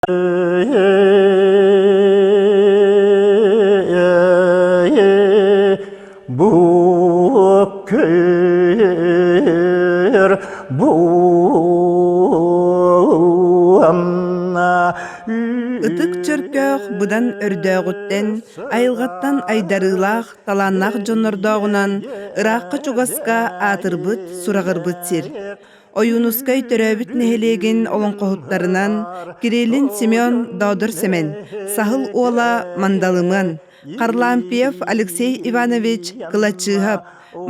Буккүр буамна. Ытык Чөркөөх быдан өрдөөҕүттэн, айылҕаттан айдарыылаах, талааннаах дьоннордооҕунан ыраахха-чугаска аатырбыт, сураҕырбыт сир. Ойуунускай төрөөбүт нэһилиэгин олоҥхоһуттарынан Кириллин Семен Доодор Сэмэн, Саһыл уола Мандалымыан, Харлампьев Алексей Иванович Кылачыыһап,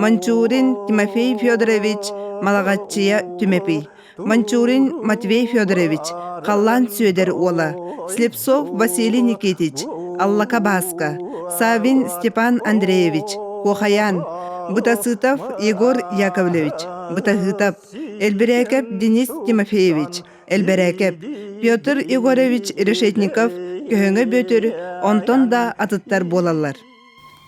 Манчурин Тимофей Федорович Малаҕаччыйа Түмэпий, Манчурин Матвей Федорович Халлаан Сүөдэр уола, Слепцов Василий Никитич, Аллака Бааска, Савин Степан Андреевич, Куохайаан, Бытасытов Егор Яковлевич, Бытаһыытап, Элбирээкэп Денис Тимофеевич, Элбэрээкэп, Петр Егорович Решетников, Көһөҥө Бүөтүр, онтон да атыттар буолаллар.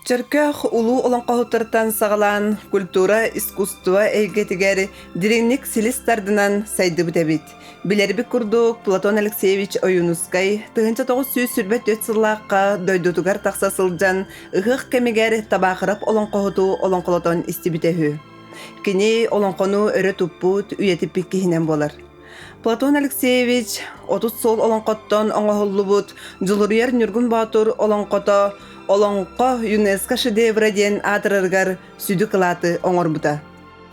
Чөркөөх улуу олоҥхоһуттартан саҕалаан культура, искусство эйгэтигэр дириҥник силис тардынан сайдыбыт эбит. Билэрбит курдук, Платон Алексеевич Ойуунускай 1924 сыллаахха дойдутугар тахса сылдьан ыһыах кэмигэр Табаахырап олоҥхоһуту олоҥхолотон истибитэ үһү. Кини олоҥхону өрө туппут, үйэтиппит киһинэн буолар. Платон Алексеевич 30 суол олоҥхоттон оҥоһуллубут Дьулуруйар Ньургун Боотур олоҥхото Олоҥхо ЮНЕСКО шедеврэ диэн аатырарыгар сүдү кылааты оҥорбута.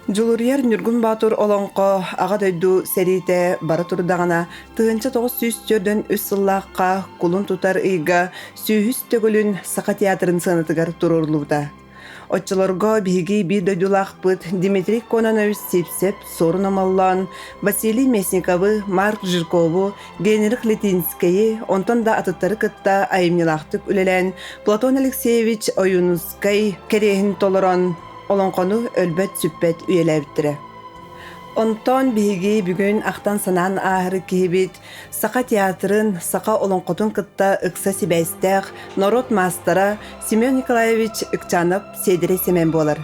Дьулуруйар Ньургун Боотур олоҥхо Аҕа дойду сэриитэ бара турдаҕына 1943 сыллаахха кулун тутар ыйга сүүһүс төгүлүн Саха театрын сыанатыгар туруоруллубута. Оччолорго биһиги биир дойдулаахпыт Дмитрий Кононович Сивцев суорун омоллоон, Василий Местниковы, Марк Жиркову, Генрих Литинскэйи, онтон да атыттары кытта айымньылаахтык үлэлээн Платон Алексеевич Ойуунускай кэриэһин толорон, олоҥхону өлбөт-сүппэт үйэлээбиттэрэ. Онтон биһиги бүгүн ахтан-санаан ааһар киһибит Саха театрын, саха олоҥхотун кытта ыкса сибээстээх норуот маастара Семен Николаевич Ыкчанов Сиэдэрэй Сэмэн буолар.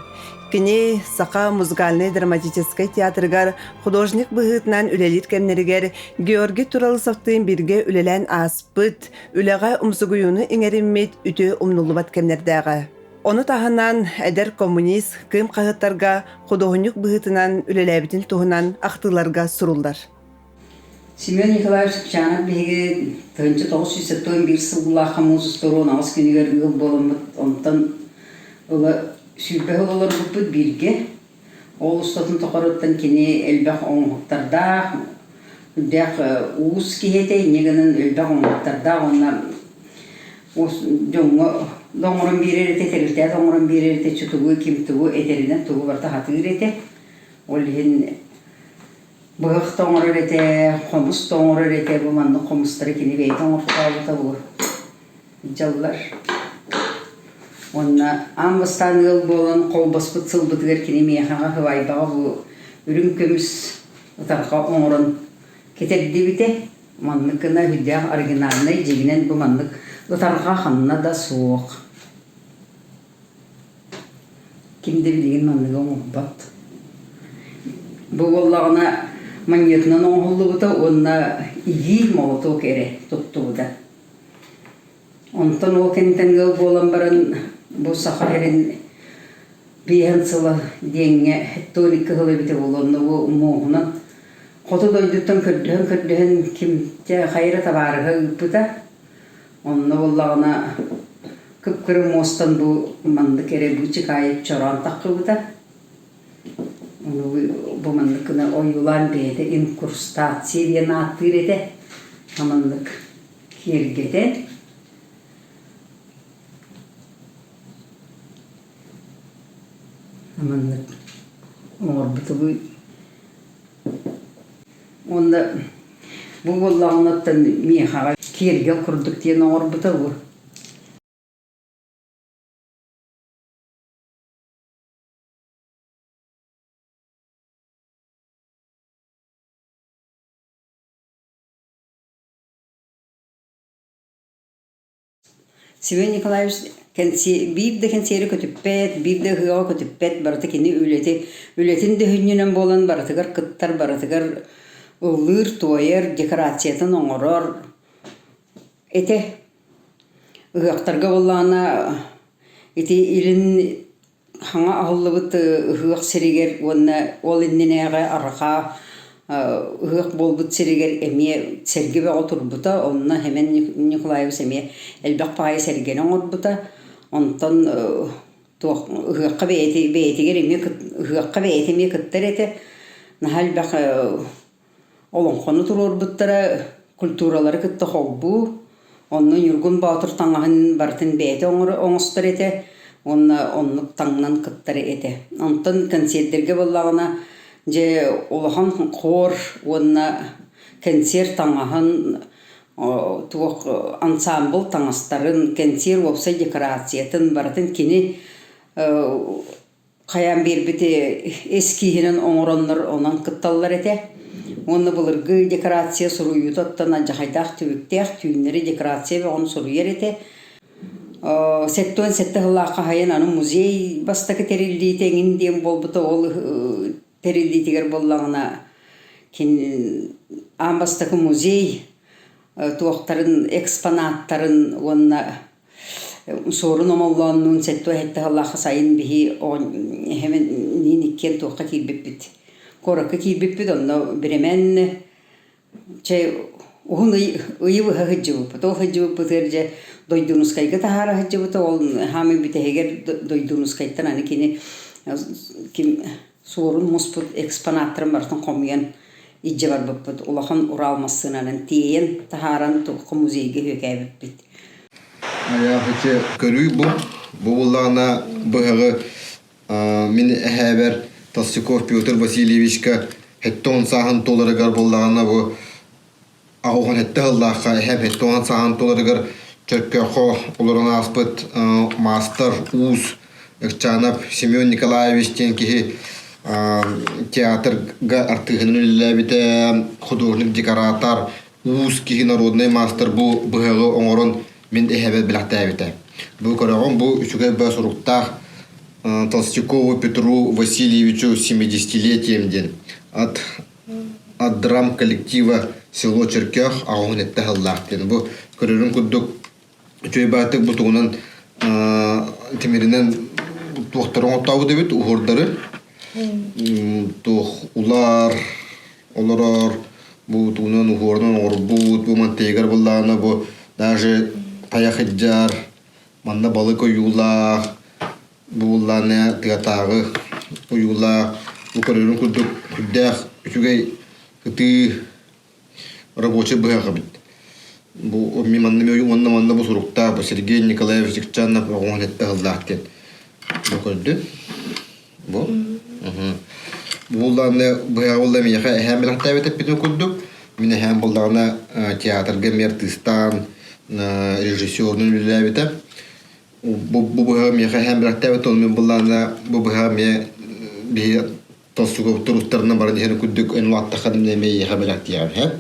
Кини Саха музыкальнай-драматическай театрыгар художник быһыытынан үлэлиир кэмнэригэр Георгий Туралысовтыын бииргэ үлэлээн ааспыт, үлэҕэ умсугуйууну иҥэриммит үтүө умнуллубат кэмнэрдээҕэ. Ону таһынан эдэр коммунист Кыым хаһыаттарга худуоһунньук быһыытынан үлэлээбитин туһунан ахтыыларга суруллар. Семен Николаевич Чукчанов биһиги 1971 сыллаахха муус устуруон аҕыс күнүгэр ыал буоламмыт, онтон ыла 20 сыл олорбуппут бииргэ. Ол устатын тухарыттан кини элбэх оҥоһуктардаах, үрдээх уус киһи этэ, инньэ гынан элбэх оҥоһуктардаах уонна дьоҥҥо да оҥорон биэрэр этэ, тэрилтэҕэ да оҥорон биэрэр этэ, чутугу ким тугу этэринэн тугу барыта сатыыр этэ. Ол иһин быһах да оҥорор этэ, хомус да оҥорор этэ, бу маннык хомустары кини бэйэтэ оҥортообута бу дьаллар. Уонна аан бастаан ыал буолан холбоспут сылбытыгар кини миэхэҕэ Хыбайбаҕа бу үрүҥ көмүс ытарҕа оҥорон кэтэрдибитэ. Маннык гына сүрдээх оригинальнай дьиҥинэн бу маннык ытарҕа ханна да суох. Ким да билигин манныгы оҥорбот. Бу буоллаҕына манньыатынан оҥоһуллубута уонна игии молоток эрэ туттубута. Онтон ол кэнниттэн ыал буолан баран бу Саха сирин биэһин сыла диэҥҥэ тоник кыһыл эбитэ буолуо онно бу муоһунан хоту дойдуттан көрдөһөн-көрдөһөн ким дьэ хайа эрэ табаарыһа ыыппыта. Онно буоллаҕына кып-кыра муостан бу маннык эрэ быычыкаайык чороон таххыбыта. Ону бу маннык гына ойуулаан бэйэтэ инкрустация диэн ааттыыр этэ. Маннык киэргэтэн маннык оҥорбутубуй. Уонна бу буоллаҕына миэхэҕэ киэргэл курдук диэн оҥорбута бу. Семен Николаевич биир да кэнсиэри көтүппэт, биир да ыһыаҕы көтүппэт, барыта кини үлэти, үлэтин да сүнньүнэн буолан барытыгар кыттар, барытыгар ыллыыр-туойар, декорациятын оҥорор. Этэ. Ыһыахтарга буоллаҕына ити илин хаҥа аһыллыбыт ыһыах сиригэр уонна ол иннинээҕи арҕаа ыһыах буолбут сиригэр эмиэ сэргэ бөҕө турбута. Онно Сэмэн Николаевич эмиэ элбэх баҕайы сэргэни оҥорбута. Онтон туох ыһыахха бэйэтигэр эмиэ ыһыахха бэйэтэ эмиэ кыттар этэ. Наһаа элбэх Олоҥхону туруорбуттара культуралары кытта холбуу, онно Ньургун Боотур таҥаһын барытын бэйэтэ оҥостор этэ уонна оннук таҥнан кыттар этэ. Онтон кэнсиэрдэргэ буоллаҕына, дьэ улахан хор уонна кэнсиэр таҥаһын туох ансаамбыл таҥастарын, кэнсиэр уопсай декорациятын барытын кини хайаан биэрбит эскииһинэн оҥороннор онон кытталлар этэ. Уонна былыргы декорация суруйуута оттон алдьархайдаах түбүктээх түүннэри декорация бөҕөнү суруйар этэ. 77 сыллаахха хаһайан аны музей бастакы тэриллиитэ эҥин диэн буолбута ол тэриллиитигэр буоллаҕына аан бастакы музей туохтарын экспонаттарын уонна Суорун Омоллооннуун сэттэ сыллаахха сайын биһи эһэм иккиэн туохха киирбиппит. Куоракка киирбиппит, онно биримэн чэ уһун ый ыйы быһа сылдьыбыппыт. Ол сылдьыбыппытыгар дьэ Дойдунускайга таһаара сылдьыбыта. Ол хаамый бүтэһигэр Дойдунускайтан аны кини ким Суорун муспут экспонаттарын барытын хомуйан илдьэ барбыппыт. Улахан Урал массыынанан тиэйэн таһааран туохха музейга үөкээбиппит. Айаах ити көрүү бу. Бу буллаҕына быһаҕы мин эһээбэр Толстяков Петр Васильевичка 70 сааһын туоларыгар буоллаҕына бу 87 сыллаахха эһээм 70 сааһын туоларыгар Чөркөөххө олорон ааспыт маастар уус Ыкчанов Семен Николаевич диэн киһи театрга артыыһынан үлэлээбитэ, художник-декоратор, уус киһи народнай маастар бу быһаҕы оҥорон мин эһэбэр бэлэхтээбитэ. Бу көрөҕүн бу үчүгэй баа суруктаах Толстякову Петру Васильевичу 70-летием диэн от от драм коллектива село Чөркөөх аҕыһын эттэ сыллаах диэн. Бу көрөрүн курдук үчүгэй баатык бу тугунан тимиринэн туохтары оҥортообут эбит уһуурдары туох улар олорор бу тугунан уһуурунан оҥорбут бу мантыйыгар буллаҕына бу даже тайах ыдьар манна балык ойуулаах бу буллааны тыатааҕы ойуулаах бу көрөрүн курдук сүрдээх үчүгэй ытыы рабочий быһах эбит. Бу манна уонна манна бу суруктаах бу Сергей Николаевич Чикчанов оҕоҥ этте сыллаах диэн бу көрдүм. Бу. Буллааны быһаҕы булла миэхэ эһээм бэлэхтээбит эппитин курдук. Мин эһээм буллаҕына театрга эмиэ артыыстаан режиссерунан үлэлээбитэ. Бу бу быһаҕы миэхэ эһээм бэлэхтээбит, ол мин буллаана бу быһаҕы эмиэ биһи толсугуптар устарынан баран иһэр курдук эн улааттахха да эмиэ эйиэхэ бэлэхтиэҕим һэ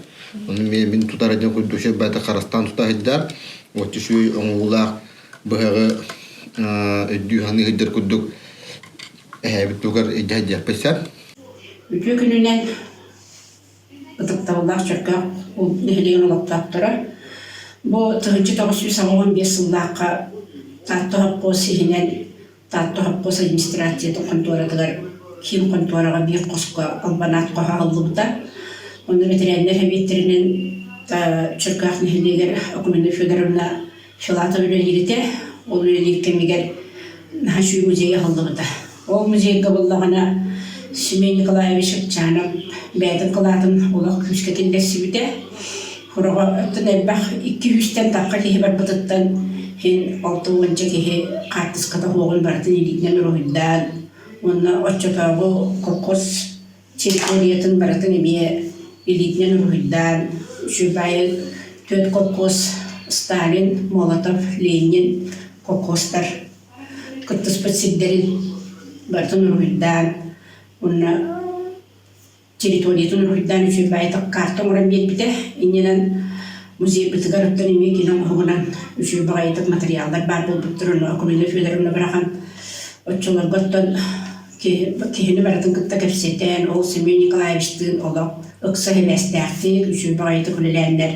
ону эмиэ мин тутар диэн курдук бэйэтэ харыстаан тута сылдьар оччо үчүгэй оҥоһуулаах быһаҕы өйдүү саныы сылдьар курдук эһээбит тугар илдьэ сылдьыахпыт сөп. Үтүө күнүнэн ытыктабыллаах Чөркөөх нэһилиэгин олохтоохторо бу 1985 сыллаахха Таатта сопхуос иһинэн Таатта сопхуос администрациятын хонтуоратыгар киин хонтуораҕа биир хоско албанаат хоһо аһыллыбыта. Онно бэтэрээннэр сэбиэттэринэн Чөркөөх нэһилиэгэр Акулина Федоровна Филатова үлэлиир этэ. Ол үлэлиир кэмигэр наһаа үчүгэй музей аһыллыбыта. Ол музейга буллаҕына Семен Николаевич Ыкчанов бэйэтин кылаатын олох күүскэ киллэрсибитэ. Хороҕо оттон элбэх 200-тэн тахха киһи барбытыттан иһин 60 киһи хаартыската суоҕун барытын илиитинэн уруһуйдаан уонна оччотооҕу колхоз территориятын барытын эмиэ илиитинэн уруһуйдаан үчүгэй түөрт колхоз Сталин, Молотов, Ленин колхозтар кыттыспыт сирдэрин барытын уруһуйдаан уонна территориятын уруһуйдаан үчүгэй баайытык карта оҥорон биэрбитэ. Иннинэн музейбытыгар оттон эмиэ кини оҥоһугунан үчүгэй баҕайытык материаллар баар буолбуттар. Ону Акулина Федоровна быраҕан оччолорго оттон киһини барытын кытта кэпсэтэн, ол Семен Николаевичтыын олох ыкса сибээстээхтик, үчүгэй баҕайытык үлэлээннэр.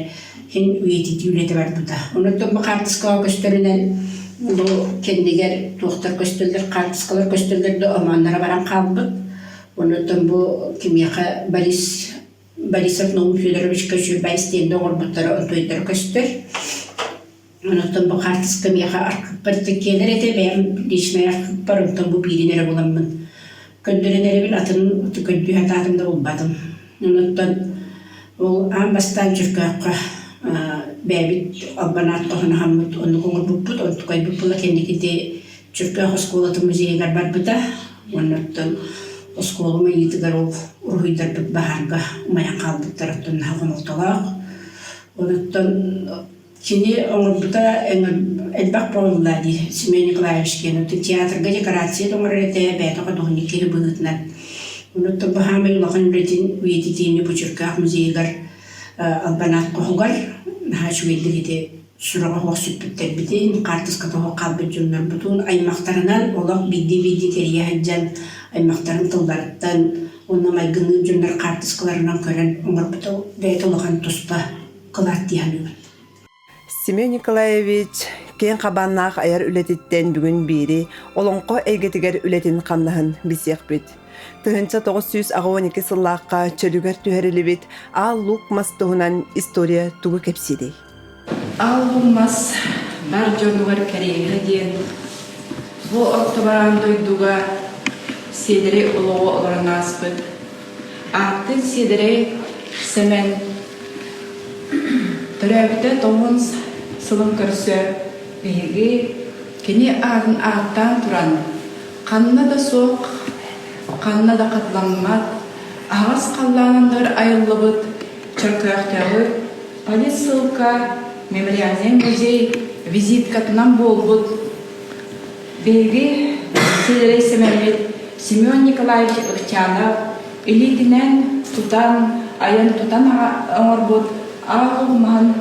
Хин үйэтитии үлэтэ барбыта. Онон бу хаартыскаҕа көстөрүнэн бу кэннигэр туохтар көстөллөр, хаартыскалар көстөллөр да омоонноро баран хаалбыт. Онон бу кимиэхэ Борис Борисов Наум Федоровичка үчүгэй истиэндэ оҥорбуттара онтуйдара көстөр. Онон бу хаартыска миэхэ архыыппар киэлэр этэ, бэйэм личнэй архыыппар, онтон бу биирин эрэ буламмын көрдөрөн эрэбин, атын көрдүү сатаатым да булбатым. Онон ол аан бастаан Чөркөөххө бэйэбит албан аат хоһунаһаммыт оннук оҥорбуппут, онтукайбыт була кэнникити Чөркөөх оскуолатын музейыгар барбыта. Оннуттан оскуолам ыйыытыгар ол уруһуйдарбыт баһаарга умайан хаалбыттар, оттон наһаа хомолтолоох. Онуттан Кини оҥорбута элбэх буолла дии Семен Николаевич диэн. Театрга декорация да оҥорор этэ, бэйэтэ худуоһунньук киһи быһыытынан. Онуттан бу саамай улахан үлэтин үйэтитиини бу Чөркөөх музейыгар Албан хоһугар наһаа үчүгэйдик ити сураҕа суох сүппүттэрбитин, хаартыската суох хаалбыт дьоннорбутун аймахтарынан олох биирдии-биирдии кэрийэ сылдьан аймахтарын тылларыттан уонна майгынныыр дьоннор хаартыскаларынан көрөн оҥорбута бэйэтэ улахан туспа кылаат дии саныыбын. Семен Николаевич киэҥ хабааннаах айар үлэтиттэн бүгүн биири олоҥхо эйгэтигэр үлэтин хамнаһын билсиэхпит. 1982 сыллаахха чөлүгэр түһэриллибит Аал Луук мас туһунан история тугу кэпсиирий? Аал Луук мас бар дьонугар кэриэһэ диэн бу орто бараан дойдуга сиэдэрэй олоҕу олорон ааспыт Ааттыын Сиэдэрэй Сэмэн төрөөбүтэ тоҕус сылын көрсө биһиги кини аатын ааттаан туран ханна да суох, ханна да хатыламмат аһаҕас халлааннар айыллыбыт Чөркөөхтөөҕү политсыылка мемориальнай музей визиткатынан буолбут Биһиги Сиэрэй Сэмэммит Семен Николаевич Ыкчанов илиитинэн тутан, айан тутан оҥорбут аал маһын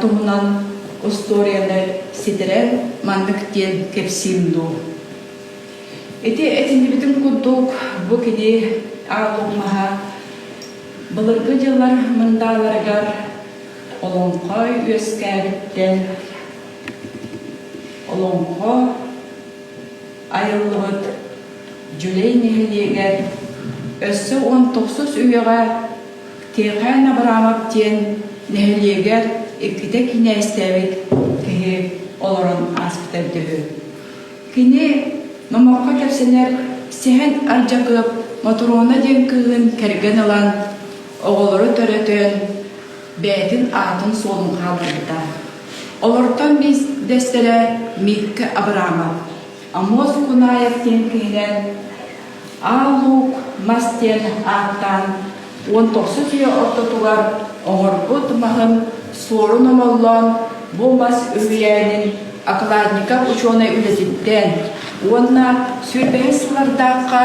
туһунан устуоруйаны ситэрэн маннык диэн кэпсиим дуу. Ити этиннибитин курдук бу кини аал маһа былыргы дьыллар мындааларыгар олоҥхо үөскээбиттэн Олоҥхо айыллыбыт Дьүлэй нэһилиэгэр өссө уон тохсус үйэҕэ Тиэхээн Абрамов диэн нэһилиэгэр иккитэ кинээстээбит киһи олорон ааспыта эбитэ үһү. Кини номоххо кэпсэнэр Сэһэн Ардьакыап Мотуруона диэн кыыһын кэргэн ылан, оҕолору төрөтөн, бэйэтин аатын-суолун хаалларбыта. Олортон биирдэстэрэ Микка Абрамов, Амос Кунаев диэн киһинэн Аал Луук Мас диэн ааттаан 19 үйэ ортотугар оҥорбут маһын суорун омоллоон бу мас үһүйээнин окладников учуонай үлэтиттэн уонна сүүрбэһис сыллардаахха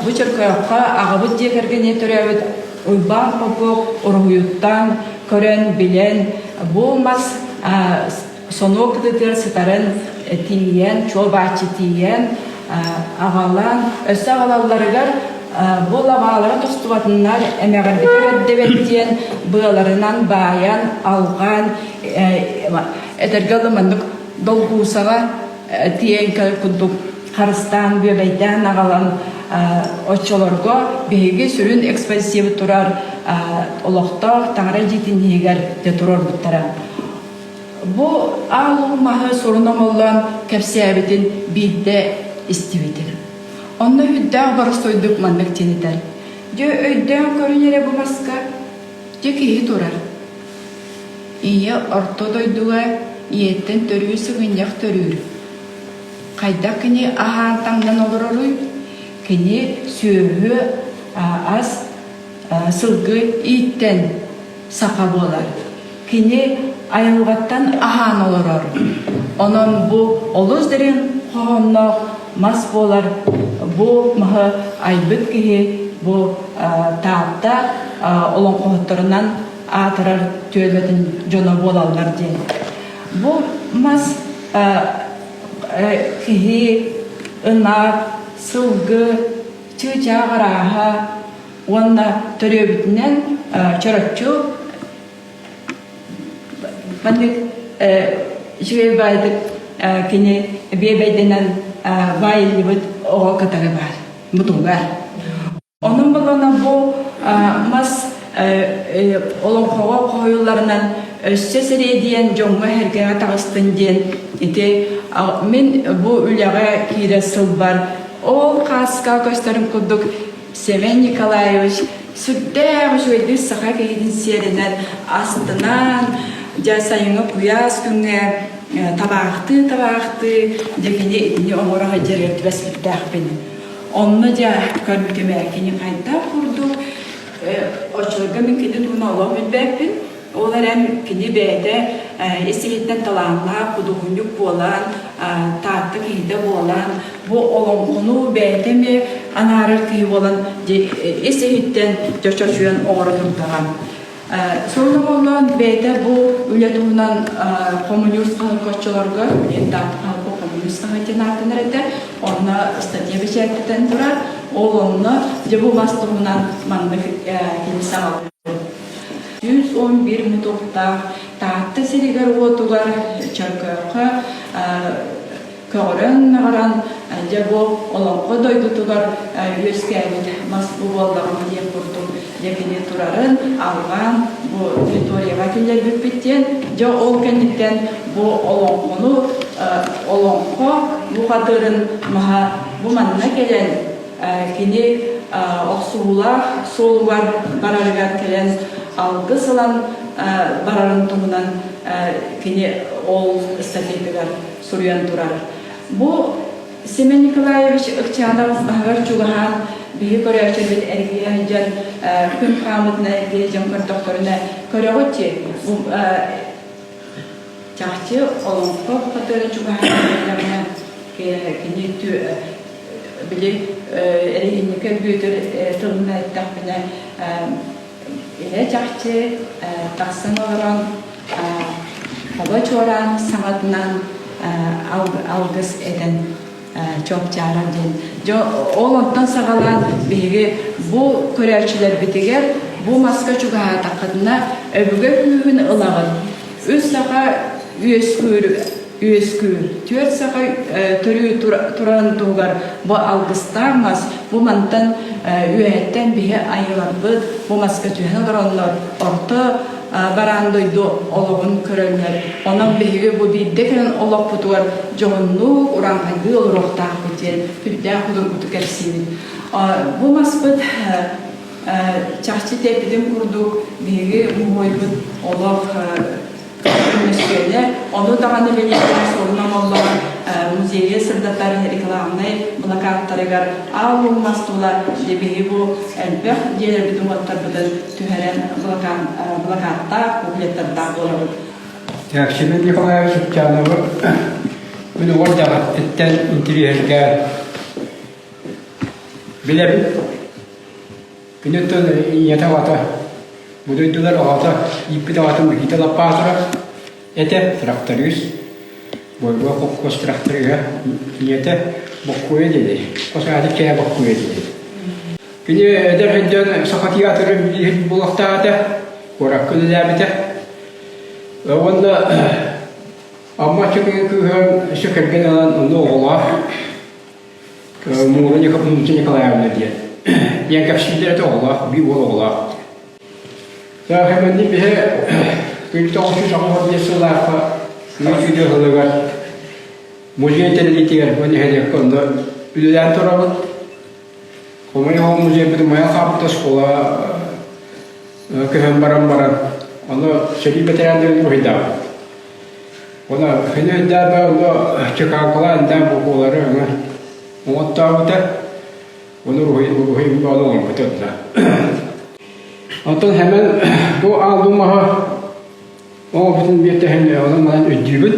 бу Чөркөөххө аҕабыт дьиэ кэргэнэ төрөөбүт Уйбаан Попов уруһуйуттан көрөн, билэн, бу мас сонуок кытытыгар сытарын тиийэн, чуо-бааччы тиийэн, аҕалан, өссө аҕалалларыгар бу лабаалара тостубатыннар эмэҕирбитэ бэрдэбэт диэн быаларынан баайан, алҕаан, этэргэ дылы маннык долгуусаҕа тиийэн курдук харыстаан, бүөбэйдээн аҕалан оччолорго биһиги сүрүн экспозициябыт турар олохтоох таҥара дьиэтин иһигэр дьэ туруорбуттара. Бу аал маһы сурун омоллоон кэпсээбитин биирдэ истибитим. Онно үрдээх боростуойдук маннык диэн этэр. Дьэ өйдөөн көрүн эрэ бу маска дьэ киһи турар. Ийэ орто дойдуга ийэттэн төрүү сыгынньах төрүүр. Хайдах кини аһаан таҥнан олороруй? Кини сүөһү ас сылгы ииттэн саха буолар. Кини айылҕаттан аһаан олорор. Онон бу олус дириҥ хоһоонноох мас буолар. Бу маһы айбыт киһи бу Таатта олоҥхоһуттарынан аатырар түөлбэтин дьоно буолаллар диэн. Бу мас киһи, ынах, сылгы, чыычаах арааһа уонна төрүөбүтүнэн чороччу. Маннык үчүгэй баайдык кини биэбэйдэнэн баайыллыбыт оҕо кытары баар мутугар. Онон боллоҕуна бу мас олоҥхоҕо хоһуйулларынан өссө сэриэдийэн дьоҥҥо-сэргэҕэ таҕыстын диэн ити мин бу үлэҕэ киирэр сылбар ол хааска көстөрүн курдук Семен Николаевич сүрдээх үчүгэйдик саха киһитин сиэринэн астынан, дьэ сайыҥҥы куйаас күҥҥэ табаахтыы-табаахтыы дьэ кини итини оҥоро сылдьар түбэспиттээхпин. Онно дьэ көрбүтүм ээ, кини хайдах курдук оччолорго мин кини туһунан олох билбэппин. Ол эрэн кини бэйэтэ ис-иһиттэн талааннаах худуоһунньук буолан, Таатта киһитэ буолан, бу олоҥхону бэйэтэ эмиэ анаарар киһи буолан ис-иһиттэн чочочуйан оҥоро турдаҕа. Суруналлаан бэйэтэ бу үлэ туһунан хомуньуус хаһыакка оччолорго билигин Таатта хаһыакка хомуньуус хаһыат диэн ааттанар этэ. Онно статья бэчээттэтэн турар. Ол онно дьэ бу мас туһунан маннык кини саҕалыыр. 111 мутуктаах Таатта сиригэр-уотугар Чөркөөххө көҕөрөн-мөҕөрөн дьэ бу олоҥхо дойдутугар үөскээбит мас бу буоллаҕым диэх курдук дьэ кини турарын алҕаан бу территорияҕа киллэрбиппит диэн дьэ ол кэнниттэн бу олоҥхону олоҥхо бухатыырын маһа бу манна кэлэн кини охсуһуулаах суолугар барарыгар кэлэн алгыс ылан барарын туһунан кини ол статьятыгар суруйан турар. Бу Семен Николаевич Ыкчанов баһыгар чугаһаан биһи көрөөччүлэрбит эргийэ сылдьан күн хаамытына эргийэ дьон көрдөхтөрүнэ көрөҕүт дии бу чахчы олоҥхо бухатыыра чугаһаан кэллэҕинэ кини били эрэһиинньикэ Бүөтүр тылынан эттэхпинэ илэ чахчы тахсан олорон хобо чуораан саҥатынан алгыс этэн чуопчаарар диэн. Дьэ ол онтон саҕалаан биһиги бу көрөөччүлэрбитигэр бу маска чугаһаатаххытына өбүгэ күүһүн ылаҕыт. Үс саха үөскүүр үөскүүр. Түөрт саха төрүү турарын туһугар бу алгыстаах мас, бу мантан үөһэттэн биһи айыларбыт бу маска түһэн олороннор орто бараан дойду олоҕун көрөллөр. Онон биһиги бу биирдэ кэлэн олохпутугар дьоһуннук, урааҥхайдыы олоруохтаахпыт диэн сүрдээх судургутук кэпсиибит. Бу маспыт чахчы тэппитин курдук биһиги муһуойбут олох Көмүскүөнэ, ону даҕаны бэлиэтээн суолунан оллоҕор музейы сырдатар рекламнай былакааттарыгар аал мас тула биһи бу элбэх дьиэлэрбитин уоттарбытын түһэрэн былакааттаах, буклеттардаах буолабыт. Семен Николаевич Утяновы мин оҕо эрдэҕиттэн интириэһиргээн билэбин. Киниттэн ийэтэ аҕата, бу дойдулар аҕата, ииппит аҕатын Микита Лаппаатырап этэ, тракторист, Бойбуо холкуос тракториһа, ийэтэ Боккуйа диэни, хос аата Кээ Боккуйа диэни. Кини эдэр сылдьан Саха театрын билиһин буолуохтаах этэ, куоракка үлэлээбитэ. Уонна Амма Аччыгыйын кыыһын өссө кэргэн ылан онно оҕолоох Мура Николаевна диэн. Диэн кэпсииллэр этэ оҕолоох, биир уол оҕолоох. Саахыманни биһи 1985 сыллаахха Кыыс Сүдү сылыгар музей тэрилиитигэр бу нэһилиэккэ онно үлэлээн турабыт. Хомойуох музейбыт умайан хаалбыт оскуола көһөн баран баран, ону сэрии бэтэрээннэрин уруһуйдаабыт. Ону кини өйдөөбө ону Чикагола эндээн буквалары өҥө оҥоттообута. Ону уруһуй уруһуй ону оҥорбута онно. Онтон Хэмэн бу аалбым маһа оҥорбутун биэртэһин онон манан өйдүүбүн.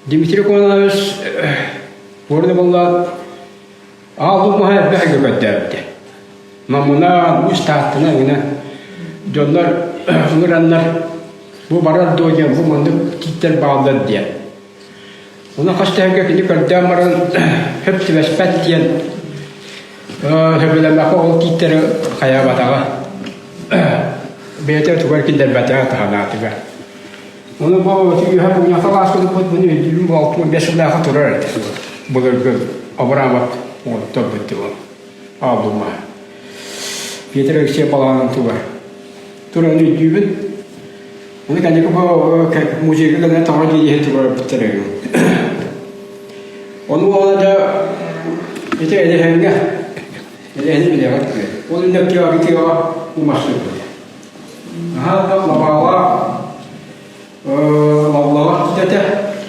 Дмитрий Кононович уорна буоллаат аалбым маһа элбэх көрдөөбүтэ. Мамына үс тааттана гына дьоннор ыҥыраннар бу барар дуо диэн бу маннык тииттэр бааллар диэн. Ону хас тэһэргэ кини көрдөөн баран хөп түбэспэт диэн сөбүлэммэккэ ол тииттэри хайаабатаҕа. Бэйэтэ тугар киллэрбэтэҕэ таһанаатыгар. Ону бу үөһэ мунньахха ааспытыппыт буну өйдүүбүн бу 65 сыллаахха турар этэ. Былыргы Абрамов оҥотторбут тылы ааллума. Петр Алексеев балаҕанын тугар. Туран өйдүүбүн. Ону кэнники бу музейга гына тоҕо диэһи турарбыттар эбит. Ону уола да ити элэһэҥҥэ элэһэни билэҕит күө. Ол иннэ тыаҕа тыаҕа умассыппыт. Наһаа да лабаалаах лаллалах китэтэ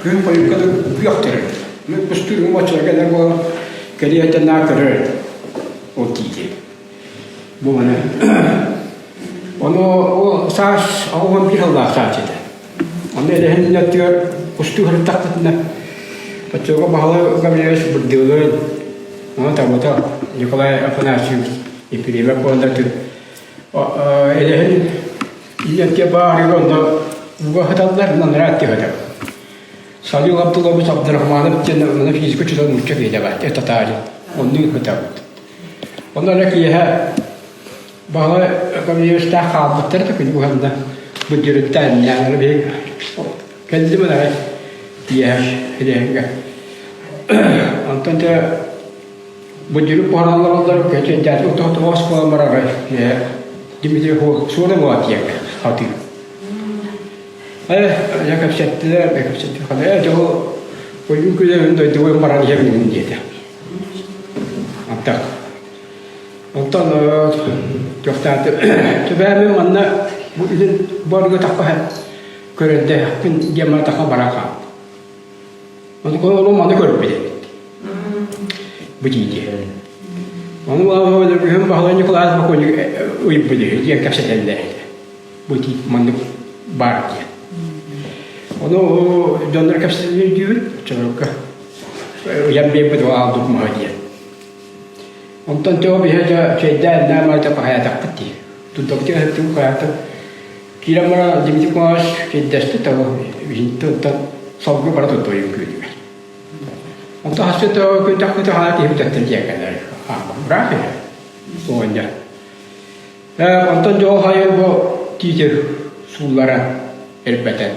күн хойукка да күөх төрөр. Мин кустуур моччорго кэлэр буолан кэлиэтэ наа көрөр ол тиити. Бу маны. Ону ол саас 81 сыллаах саас этэ. Онно элэһин өттүгэр кустуу сырыттахпытына оччолорго Баһылай Гаврильевич Бырдыылын, ону табыта Николай Афанасьевич Ефремов буоллар Элэһин илиэккэ баарыгар онно ууга сыталлар, манара түһэтэ. Салил Абдуллович Абдрахманов диэн онно физика учуутал нуучча киһитэ баар, татаарин. Оннук сытабыт. Онно эрэ киэһэ Баһылай Гаврильевичтаах хаалбыттар да күнү уһанна быдьырытта инньээн биһиги кэллим арай киэһэ илиэһиҥҥэ. Онтон дьэ Буддүрүк буһараллар кэчэйдээти отоһотоҕос буолан барара Дмитрий суола буолат диэҥҥэ хатыы. Э, дьэ кэпсэттилэр, кэпсэттилэр. Э, дьэ ол ойуун күлэбин дойдубун баран иһэбин диэтэ. Аттак. Онтон туохтааты түбээмин манна бу илин барыга тахха көрөрдөөхпүн диэн мана тахха баран хаалбыт. Ону маны көрбүт эбит. Бу дии. Ону күһүн Баһылай Николаевич бокуонньук ыйбыт үһү диэн кэпсэтэллэр этэ. Бу тиит маннык баар диэн. Ону дьоннор кэпсэтэллэр өйдүүбүт, оччолорго ыйан биэрбит ол аалдык маһа диэн. Онтон төһө биһэ дьэ чэйдээн наамайда пахайатахпыт дии. Тутуктук өттүн хайатык Киирэн баран Дмитрий Николаевич кирдэстэ того иһинтэн салгыы бара турдуйун күүтүгэр. Онтон хасты того күнтэхпитэ хаа киһи бүтэттэн тиэкэлэр. Быраах иһэ. Оҕонньор. Онтон дьол хайы бу тиити сууллара элбэтэн.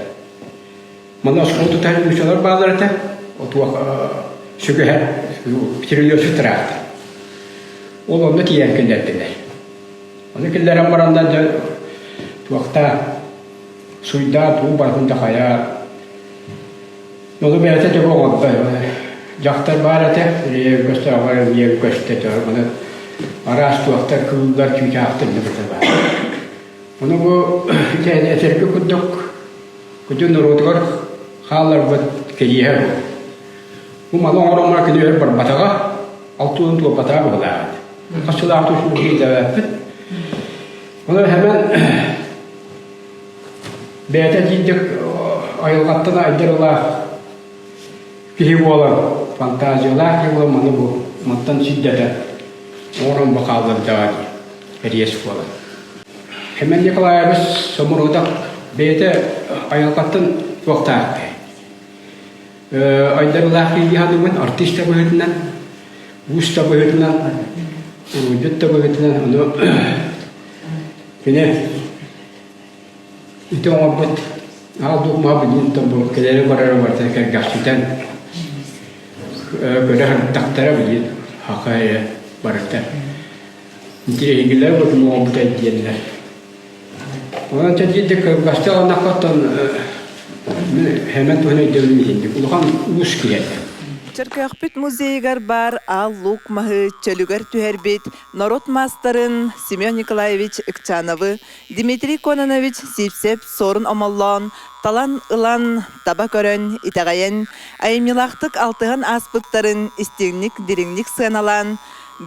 Манна оскуола тутан нуучалар бааллар этэ. Отуох сүгэһэр петролеусу тыраахтар. Ол онно тиийэн киллэрдилэр. Ону киллэрэн бараннар дьэ туохтаа суйдаа туу барытын да хайа Ону бэйэтэ төбө оҥордо. Дьахтар баар этэ, ийэ көстө, аҕа ийэ көстө, ону араас туохтар, кыыллар, чыычаахтар да баар. Ону бу этэргэ курдук күтүн норуотугар хаалларбыт кэриэһэ бу. Бу малы оҥороммор кини өр барбатаҕа, алтуун туолбатаҕа быһылааҕа. Хасчылаах тушуургийдэбэппит. Онон хэмэн бэйэтэ тиийдик айылҕаттан айдарылаах киһи буолан, фантазиялаах киһи буолан маны бу мантан сирдэтэ оҥорон бу хааллардаҕа дии эриэс буолан. Хэмэн Николаевич Сомородов бэйэтэ айылҕаттан туохтаах киһи. Айдарылаах киһи саныыбын артист да быһыытынан, уус да быһыытынан, уруйдьут да быһыытынан ону кини ити оҥорбут аал дугмаҕа билигин бу кэлэри барары барыта кэргэхситэн көрө сырыттахтара билигин хака эрэ барыта интириэһигилэр бу оҥорбута диэннэр Онон чэ кылгастык ыллахха Хэмэн туһун өйдөбүлүн иһинник улахан уус киһи этэ. Чөркөөхпүт музейыгар баар Аал Луук маһы чөлүгэр түһэрбит норуот маастарын Семен Николаевич Ыкчановы, Дмитрий Кононович Сивцев Суорун Омоллоон талан ылан, таба көрөн, итэҕэйэн, айымньылаахтык алтыһан ааспыттарын истиҥник, дириҥник сыаналаан,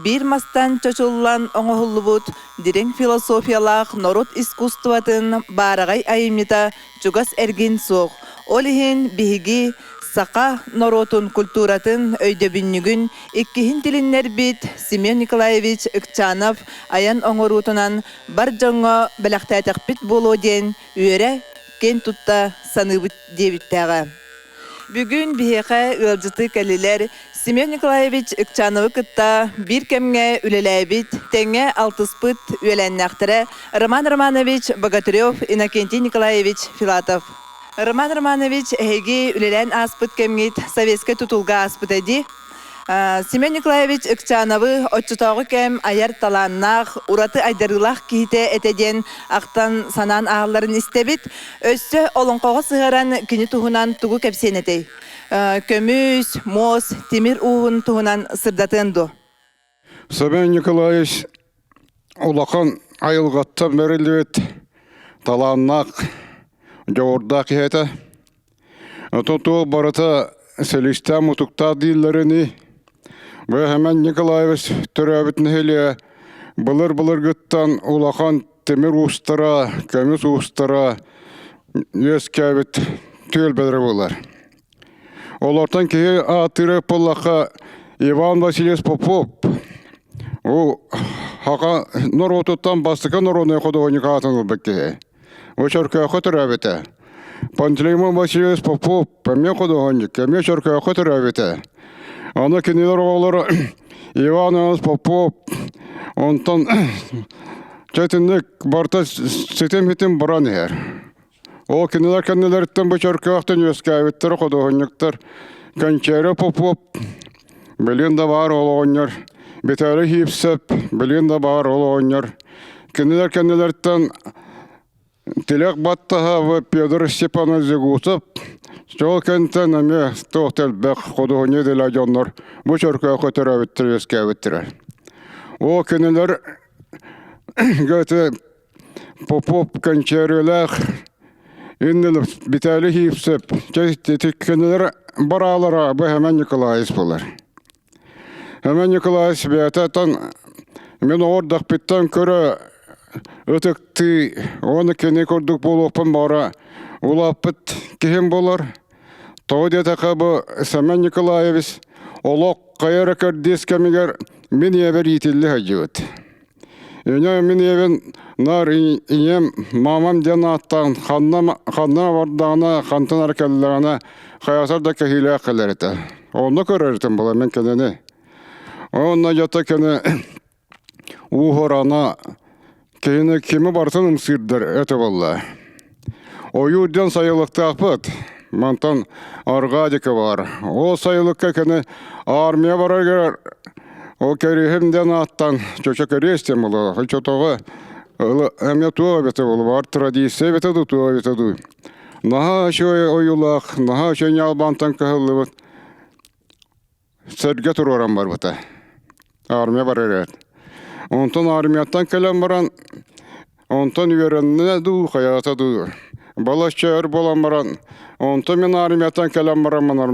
биир мастан чочуллан оҥоһуллубут дириҥ философиялаах норуот искусствотын баараҕай айымньыта чугас эргин суох. Ол иһин биһиги саха норуотун культуратын өйдөбүнньүгүн иккиһин тилиннэрбит Семен Николаевич Ыкчанов айан оҥоруутунан бар дьоҥҥо бэлэхтээтэхпит буолуо диэн үөрэ, киэн тутта саныыбыт диэбиттээҕэ. Бүгүн биһиэхэ ыалдьыты кэллилэр. Семен Николаевич Ыкчановы кытта биир кэмҥэ үлэлээбит, тэҥҥэ алтыспыт үөлээннээхтэрэ Роман Романович Богатырев, Иннокентий Николаевич Филатов. Роман Романович, эһиги үлэлээн ааспыт кэмҥит советскай тутулга ааспыта дии. Семен Николаевич Ыкчановы оччотооҕу кэм айар талааннаах, ураты айдарыылаах киһитэ этэ диэн ахтан санаан ааһалларын истэбит. Өссө олоҥхоҕо сыһыаран кини туһунан тугу кэпсиэн этэй? Көмүс, муос, тимир ууһун туһунан сырдатыан дуо? Семен Николаевич улахан айылҕаттан бэриллибит талааннаах, дьоҕурдаах киһи этэ. Оттон туох барыта силистээх-мутуктаах дииллэринии, бу Семен Николаевич төрөөбүт нэһилиэ былыр-былыргыттан улахан тимир уустара, көмүс уустара үөскээбит түөлбэлэрэ буолар. Олортон киһи ааттыыра буоллахха Иван Васильевич Попов бу саха норуотуттан бастакы норуодунай худуоһунньук аатын ылбыт киһи. Бу Чөркөөххө төрөөбүтэ. Пантелеймон Васильевич Попов эмиэ худуоһунньук, эмиэ Чөркөөххө төрөөбүтэ. Аны кинилэр оҕолоро Иван Иванович Попов, онтон чэтинник барыта ситим-ситим баран иһэр. Ол кинилэр кэннилэриттэн бу Чөркөөхтөн үөскээбиттэр худуоһунньуктар Кэнчээри Попов, билигин да баар ол оҕонньор, Виталий Хипсеп, билигин да баар ол оҕонньор. Кинилэр кэннилэриттэн Тилэх баттаһа Петр Степанович Жегусов, ол кэнтэн эмиэ туох да элбэх худуоһунньук идэлээх дьоннор бу Чөркөөххө төрөөбүттэр үөскээбиттэрэ. Ол кинилэр Попов кэнчээрилээх иннин Виталий Хипсеп кинилэр бараалара бу Хэмэн Николаевич буолар. Хэмэн Николаевич бэйэтэ мин оҕордохпуттан көрө ытыктыы уонна кини курдук буолуохпун баҕара улааппыт киһим буолар. Тоҕо диэтэххэ бу Семен Николаевич олох хайа эрэ кэрдиис кэмигэр мин ийэбэр иитиллэ сылдьыбыт. Ийэ мин ийэбин наар ийэм маамам диэн ааттаан ханна ханна бардаҕына хантан эрэ кэллэҕинэ хайатар да кэһиилээх кэлэр этэ. Онно көрөр этим була мин кинини. Онно дьото кини ууһурана киһини кими барытын ымсыырдар этэ буолла. Ойуур диэн сайылыктаахпыт. Мантан арҕаа диэки баар. Ол сайылыкка кини армия барарыгар ол кэриэһим диэн ааттаан чочо кэриэс диэн буолуо. Оччотооҕу эмиэ туох эбитэ буолуо, баар традиция эбитэ дуу, туох эбитэ дуу. Наһаа үчүгэй ойуулаах, наһаа үчүгэй ньаалбаантан кыһыллыбыт сэргэ туруоран барбыта. Армия барар эбит. Онтон армияттан кэлэн баран, онтон үөрэннэ дуу, хайаата дуу. Балачча өр буолан баран, онтон мин армияттан кэлэн баран манар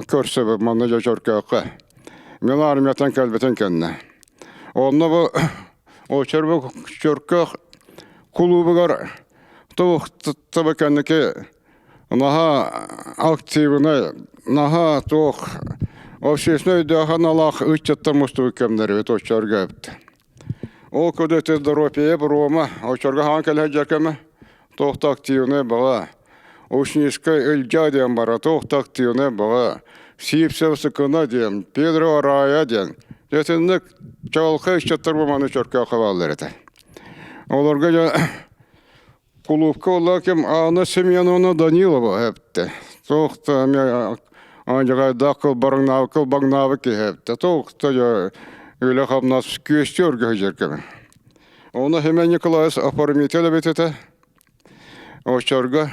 көрсөбүт манна дьэ Чөркөөххө. Мин армияттан кэлбитин кэннэ. Онно бу очербу Чөркөөх кулуубугар туох таба кэнники наһаа активнай, наһаа туох общественнай өйдөөх аналаах ыччаттар мустубут кэмнэрибит оччорго эбит. Ол курдук здоровье Рома оччорго хаан кэлэ сылдьар кэмэ туох да активнай баҕа. Учническай Ылдьаа диэн бара туох да активнай баҕа. Сивцев Сыкына диэн, Педро Рая диэн. Дьэ чаҕылхай ыччаттар бу маны чөркөөххө бааллар этэ. Олорго дьэ Кулуупка буолла ким Анна Семеновна Данилова эптэ. Туох да эмиэ алдьархайдаах кылбарыҥнаабыт кылбаҥнаабыт киһи эптэ. Туох да дьэ үлэ-хамнас күөстүү өргө сылдьар кэмэ. Ону Семен Николаевич оформитель эбит этэ. Оччорго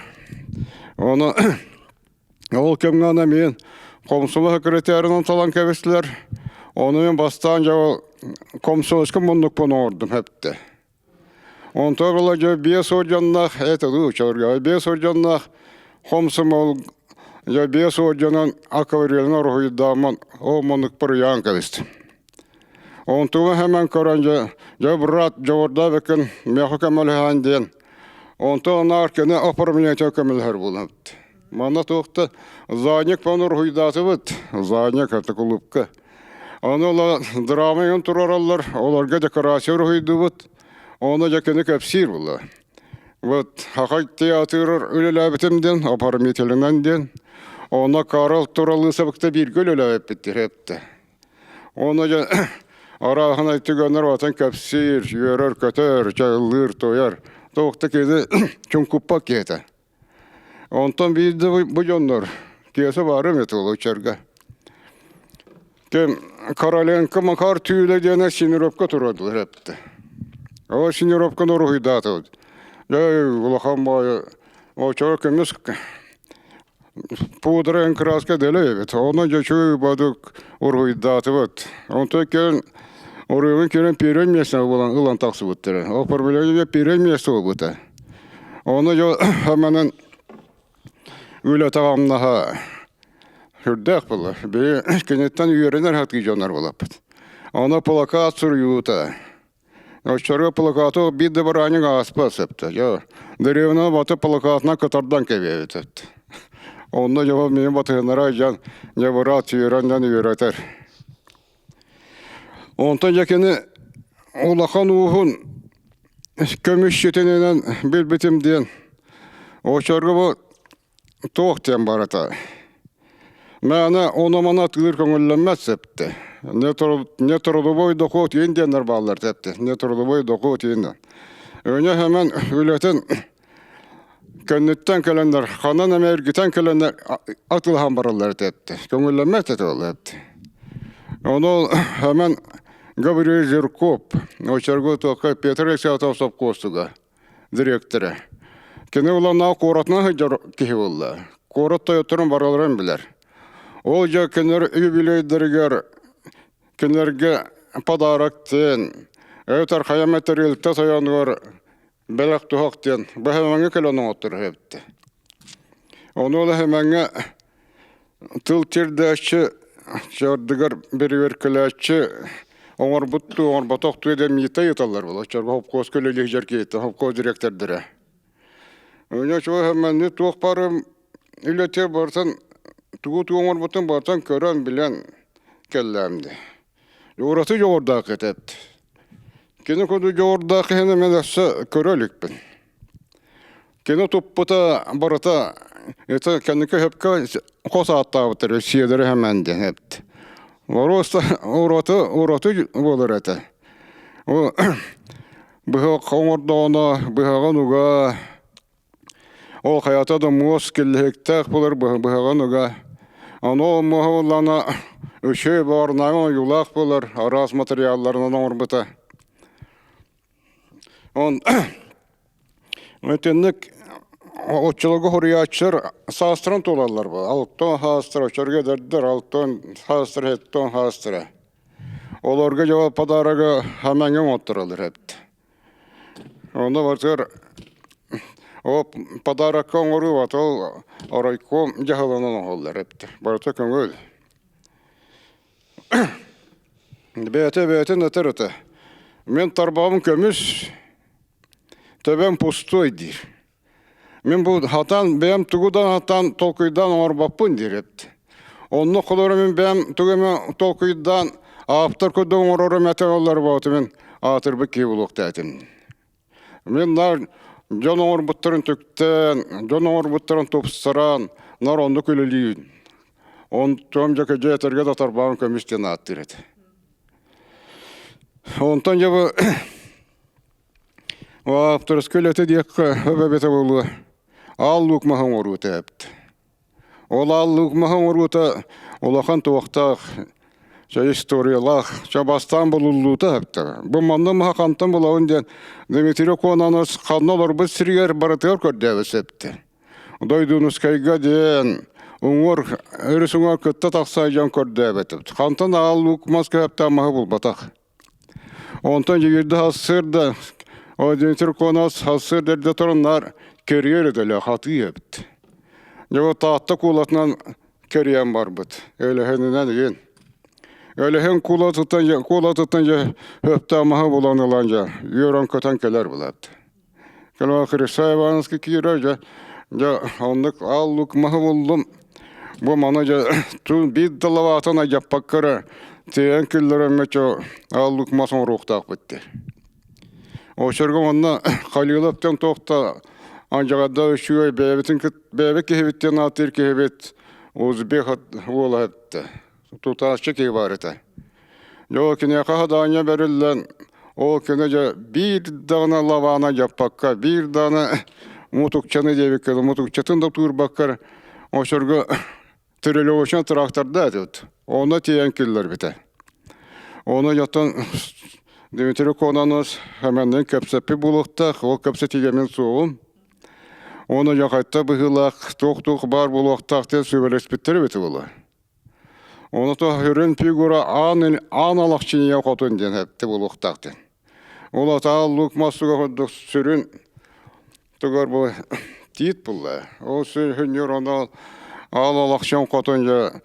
ону ол кэмҥэ аны мин комсомол секретарынан талан кэбистилэр. Ону мин бастаан дьэ ол комсомольскай муннукпун оҥордум эптэ. Онтон ыла дьэ биэс орденнаах это дуу, биэс орденнаах хомсомол дьэ биэс орденын акварелин уруһуйдааммын ол муннукпар ыйаан кэбистим. Онтуга хэмэн көрөн дьэ, дьэ брат дьоҕурдаабыккын миэхэ көмөлөһөн диэн. Онтон анаар кини оформление көмөлөһөр буолабыт. Манна туох да задник пан уруһуйдаатыбыт, задник это кулуупка. Ону ыла драма игин туруораллар, олорго декорация уруһуйдуубут, ону дьэ кини кэпсиир буолла. Вот Хахай театрыгар үлэлээбитим диэн, оформителинэн диэн. Онно Карл Туралысовыкта бииргэ үлэлээбиппит эптэ. Онно дьэ арааһынай түгэннэр отон кэпсиир, үөрэр-көтөр, чайыллыыр-туойар. Туохта киһи чуҥкуппат киһитэ. Онтон биирдэ бу дьоннор киэсэ баарым этэ ол оччорго. Ким Короленко Макар түүлэ диэнэ Синеровка туруордулар эптэ. Ол Синеровканы уруһуйдаатыбыт. Дьэ улахан баайы оччоҕо көмүс пудра краска дэлэй эбит. Онон дьэ үчүгэй бадык уруһуйдаатыбыт. Онтон кэлин уруһуйун кэлин первое место булан ылан тахсыбыттара. Оформление первое место буолбута. Ону дьэ манан үлэтэ-хамнаһа сүрдээх буолар. Биһи киниттэн үөрэнэр сатыы дьоннор буолаппыт. Ону плакат суруйуута. Оччорго плакаты биир да бараанньык ааспат сөптө. Дьэ, дэриэбинэ баты плакатынан кытардан кэбиэбит эбит. Онно дьэ миигин батыһыннара дьон дьэ быраат сүүрэн дьон үөрэтэр. Онтон дьэ кини улахан ууһун көмүсчүтүнэн билбитим диэн оччорго бу туох диэн барыта мээнэ ону-маны атыылыыр көҥүллэммэт сөптө не трудовой доход иин диэннэр бааллар тэптэ не трудовой доход иин Өнө хэмэн үлэтин кэнниттэн кэлэннэр ханан эмэ эргитэн кэлэннэр атыылаһан бараллар этэ көҥүллэммэт этэ ол эт ону хэмэн Гаврил Жирков очерго туохха Петр Алексеевич сопхуостуга дириэктэрэ кини уланаа куоратынан сылдьар киһи буолла куорат тойотторун барыларын билэр ол дьэ кинилэр юбилейдэригэр кинилэргэ подарок диэн эбэтэр хайа эмэ тэрилтэ тойонугар бэлэх туһах диэн бэһэмэҥҥэ кэлэн оҥотторо эбиттэ. Ону ол эһэмэҥҥэ тыл тирдээччи чардыгар бэрибэркэлээччи оҥорбут дуу, оҥорботох дуу диэн миитэ ыйыталлар буолар. Чорбо хопкуоска үлэлии сылдьар киһиттэн хопкуос дириэктэрдэрэ. Өнө чуо эһэмэнни туох барым үлэтэ барытын тугу-тугу оҥорбутун барытын көрөн билэн кэллээм дии. Ураты дьоҕурдаах этэ. Кини курдук дьоҕурдаах киһини мин өссө көрө иликпин. Кини туппута барыта это кэнники сөпкө хос ааттаабыттар сиэдэрэ хэмэн диэн эбит. Воруоста ураты ураты буолар этэ. Быһах оҥордоҕуна быһаҕын уга Ол хайата да муос киллэһиктээх буолар быһаҕын уга. Ону ол муоһа буоллаҕына үчүгэй баҕарнааҕын ойуулаах буолар араас матырыйаалларынан оҥорбута. Он итинник оччолорго хоруйааччылар саастарын туолаллар буолар. Алтан хаастара, оччолорго эдэрдэр алтан хаастара, хэттон хаастара. Олорго дьэ подарога хамаҥа оҥоттороллор эбит. Онно барытыгар ол подарокка оҥоруу ол оройкуом дьаһалынан оҥоһуллар эбит. Барыта көҥүл. Бэйэтэ бэйэтин этэр этэ. Мин тарбаҕым көмүс, төбөм пустой диир. Мин бу хатан бэйэм тугу да хатан толкуйдаан оҥорбоппун диир эбит. Онно холоро мин бэйэм тугу эмэ толкуйдаан ааптар курдук оҥорорум этэ оллор буолту мин аатырбыт киһи буолуохтаатым. Мин наар дьон оҥорбуттарын түктээн, дьон оҥорбуттарын тупсаран, нар оннук үлэлиибин. Онтон дьэ дьэ этэргэ да тарбаҕым көмүс диэн ааттыыр этэ. Онтон дьэ бу Ааптарыска үлэтэ диэххэ эбэтэ буолуо. Аал луук маһы оҥоруута эбит. Ол аал луук маһы оҥоруута улахан туохтаах, чэ историялаах, чэ бастаан булуллуута эбит. Бу манна маһы хантан булабын диэн Дмитрий Кононович ханна олорбут сиригэр барытыгар көрдөөбүт эбит. Дойдунускайга диэн уҥуор өрүс уҥуор кытта тахса дьон көрдөөбөт. Хантан аал луук мас көһөптөөх маһы булбатах. Онтон дьигирдэ сарсыарда Дмитрий Конос сарсыарда эрдэ туран кэрийэр өтөлө хатыы эбит. Дьэ бу Таатта куулатынан кэрийэн барбыт. Өлөһөнүнэн игин. Өлөһөн куулатыттан куулатыттан дьэ хөптөөх маһы булан ылан дьэ үөрэн-көтөн кэлэр булат. Кэлэн Христа Ивановский киирэр дьэ дьэ оннук аал-лук маһы буллум. Бу маны дьэ тун биир да лабаатын айдьаппакка эрэ тиэйэн киллэрэммэ чо аал-лук мас оҥоруохтаахпыт дии. Очерга манна Халилов диэн туохта андьаҕарда үчүгэй бэйэбитин бэйэбит киһибит диэн ааттыыр киһибит. Узбек уола этэ. Тутааччы киһи баар этэ. Дьэ ол киниэхэ хадаанньа бэриллэн, ол кини дьэ биир даҕаны лабаана дьаппакка, биир даҕаны мутукчаны диэбиккэ мутукчатын да туурбаккар очорго трелевочнай тракторда этибит. Онно тиийэн киллэрбитэ. Ону дьоттон Дмитрий Кононович Хэмэннин кэпсэппит буолуохтаах, ол кэпсэтиигэ мин суоҕум. Ону дьахайта быһыылаах туох-туох баар буолуохтаах диэн сүбэлэспиттэр эбит буолуо. Ону то үрүн фигура аан, аан алахчынья хотун диэн эпти буолуохтаах диэн. Ол атаал лук массыга курдук сүрүн тугар бу тиит булла. Ол сүрүннүр ону аал алахчын хотун дьэ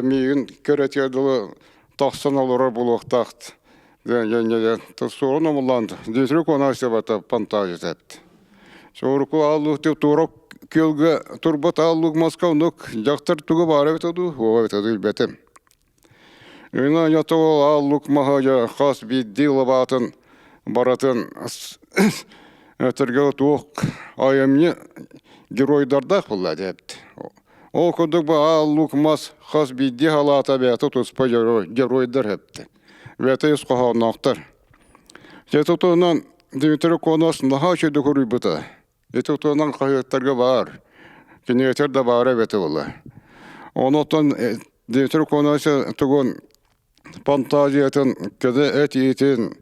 миигин көрөтүөр дылы тахсан олорор буолуохтаах диэн суорун омуллаан Дмитрий Конасев фантазия эпти. Соруку ааллык деп туора күөлгэ турбат ааллык маска оннук дьахтар туга баара эбитэ дуу, уоҕа эбитэ дуу билбэтим. Ына ято ааллык маһа дьэ хас биирдии лабаатын барытын өтөргө туох айымньы геройдардаах буолла диэбит. Ол курдук бу ааллык мас хас биирдии халаата бэйэтэ туспа геройдар эбит. Бэйэтэ ис хоһоонноохтор. Дьэ тутуунан Дмитрий Конос наһаа үчүгэйдик уруйбута. Ити туһунан хаһыаттарга баар, кинигэтигэр да баара эбэтэ буолла. Онон Дмитрий Конос тугун фантазиятын, кини этиитин,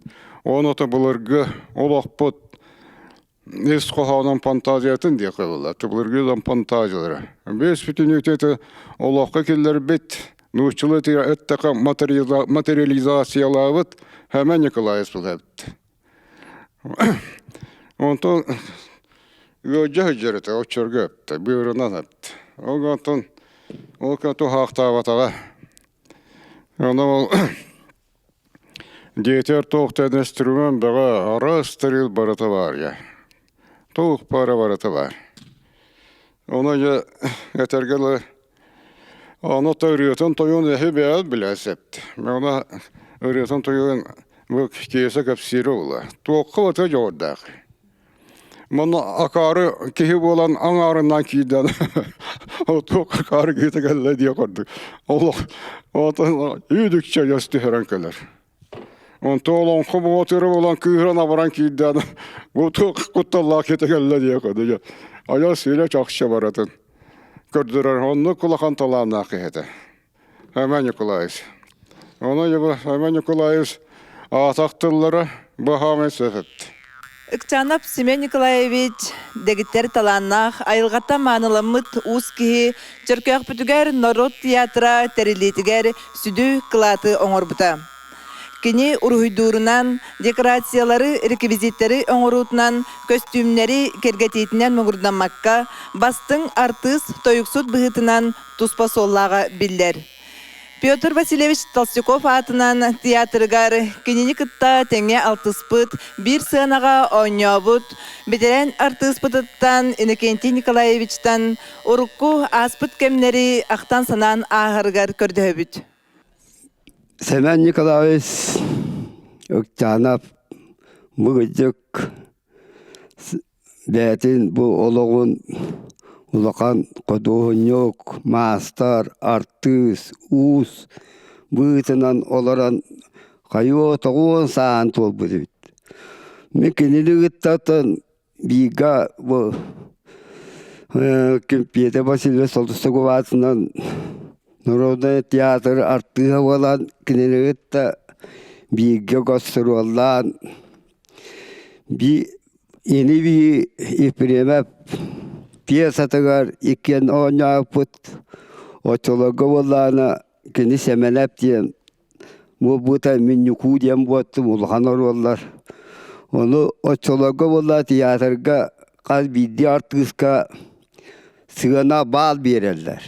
ону былыргы олохпут ис хоһоонун фантазиятын диэххэ буолла. Былыргы дьон фантазиялара. Бэс бүтүннүүтэ олоххо киллэрбит нууччалыы эттэххэ материализациялаабыт Хэмэн Николаевич эбит. Онтон ыалдьа сылдьар этэ, оччорго эптэ, быарынан эптэ. Ол онтон ол туһаахтаабатаҕа. Ону ол дьиэтигэр туох да инструмент бөҕө, араас тэрил барыта баар дьэ. Туох баара барыта баар. Ону дьэ этэргэ дылы Ону ырыатын тойон эһи бэйэт билэ септ. Ону ырыатын тойон бу киэсэ кэпсиирэ була. Туохха бата дьоҕурдаах. Манна акаары киһи буолан аҥаарынан киирдэн туох акаары киһитэ кэллэ диye курдук. Олох отон үүдүкчэ өс түһэрэн кэлэр. Онто олоҥхо боотура буолан кыыһыран абаран киирдэн бу туох кутталлаах киһитэ кэллэ диye курдук. Айа сыыла чахчы баратын. Көрдөрөр оннук улахан талааннаах киһи этэ. Роман Николаевич. Ону Роман Николаевич аатах тыллара баһаамай сөп эпт. Ыкчанов Семен Николаевич дэгиттэр талааннаах, айылҕаттан мааныламмыт уус киһи Чөркөөхпүтүгэр норуот театра тэриллиитигэр сүдү кылааты оҥорбута. Кини уруһуйдуурунан, декорациялары, реквизиттэри оҥоруутунан, көстүүмнэри кэргэтиитинэн муҥурдаммакка, бастыҥ артыыс, тойуксут быһыытынан туспа суоллааҕа биллэр. Петр Васильевич Толстяков аатынан театрыгар кинини кытта тэҥҥэ алтыспыт, биир сыанаҕа оонньообут бэтэрээн артыыспытыттан Иннокентий Николаевичтан урукку ааспыт кэмнэри ахтан-санаан ааһарыгар көрдөһөбүт. Семен Николаевич Ыктанов бу кырдьык бэйэтин бу олоҕун улахан худуоһунньук, маастар, артыыс, уус быһыытынан олорон хайыа тоҕуон сааһын туолбут эбит. Мин кинини кытта бииргэ бу Петр Васильевич Солтустуков аатынан Народнай театр артыыһа буолан кинини кытта бииргэ гастроллаан ини-бии Ефремов пьесатыгар иккиэн оонньообуппут. Оччолорго буоллаҕына кини Сэмэнэп диэн Буолбута мин Ньукуу диэн буоттум улахан оруоллар. Ону оччолорго буолла театрга хас биирдии артыыска сыана баал биэрэллэр.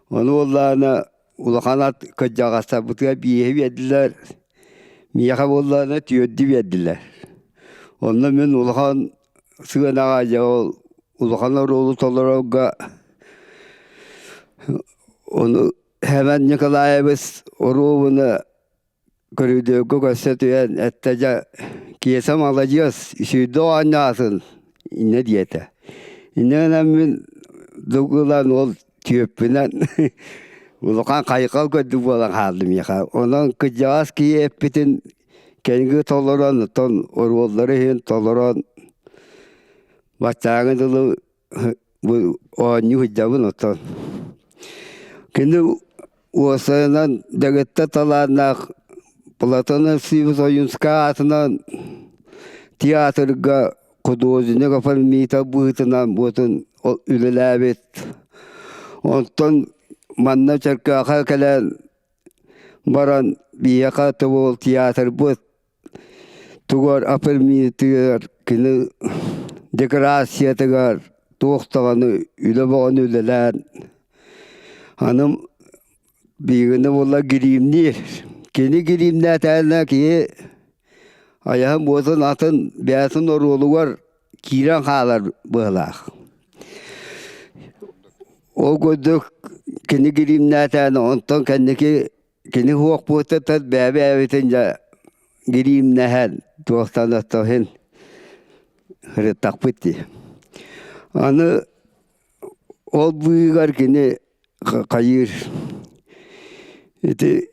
Ону буоллаҕына улахан ат кырдьаҕастарбытыгар биэһи биэрдилэр, миэхэ буоллаҕына түөрдү биэрдилэр. Онно мин улахан сыанаҕа дьэ ол улахан оруолу толорорго ону Хэмэн Николаевич оруобуна көрүдүөргэ көрсө түһэн эттэ дьэ Киэсэ маладьыас үсүйдэ оонньоотун иннэ диэтэ. Иннэ гынан мин дугулан ол түөппүнэн улахан хайҕал көрдүк буолан хааллым миэхэ. Онон кырдьаҕас киһи эппитин кэнги толорон, оттон оруоллары иһин толорон баччааҥы дылы бу оонньуу сылдьабын оттон. Кини уосайынан дэгиттэр талааннаах Платон Алексеевич Ойуунскай аатынан театрга художник оформитель быһыытынан буотун үлэлээбит. Онтон манна Чөркөөхө кэлэн баран биһиэхэ тобул театрбыт тугар оформитель кини декорациятыгар туох даҕаны үлэ бөҕөнү үлэлээн аны биһигини буолла гириимниир. Кини гириимнээтэҕинэ киһи айаһын буотун атын бэйэтин оруолугар киирэн хаалар быһыылаах. Ол курдук кини гириимнээтэҕинэ онтон кэнники кини суох буотуттан бэйэ-бэйэбитин дьэ гириимнэһэн туохтан оттоһун ырыттахпыт дии. Аны ол быыһыгар кини хайыыр ити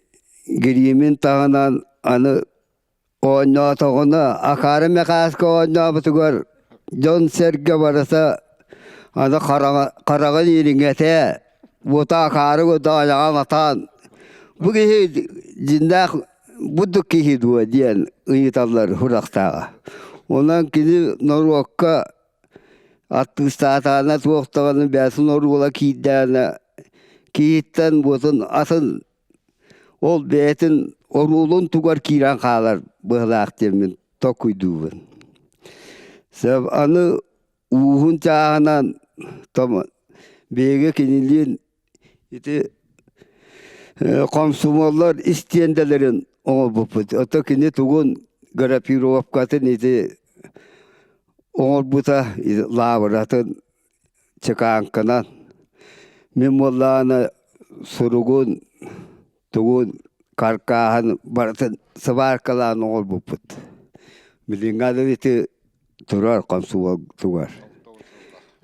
гириимин таһынан аны оонньоотоҕуна акаары Мэхээскэ оонньообутугар дьон-сэргэ барыта аны хараҕын ириҥэтэ уота акаары айаҕа матаан бу киһи дьиннээх бурдук киһи дуо диэн ыйыталлар сурахтааҕа. Онон кини норуокка артыыстаатаҕына туох даҕаны бэйэтин оруола киирдэҕинэ киһиттэн буотун атын ол бэйэтин оруолун тугар киирэн хаалар быһыылаах диэммин толкуйдуубун. Сөп аны ууһун чааһынан биһиги кинилиин ити комсомоллар истиэндэлэрин оҥорбуппут. Ото кини тугун графировкатын ити оҥорбута лаабыратын чеканканан мин буоллаҕына суругун тугун каркааһын барытын сыбааркалаан оҥорбуппут. Билиҥҥи аны ити турар комсомол тугар.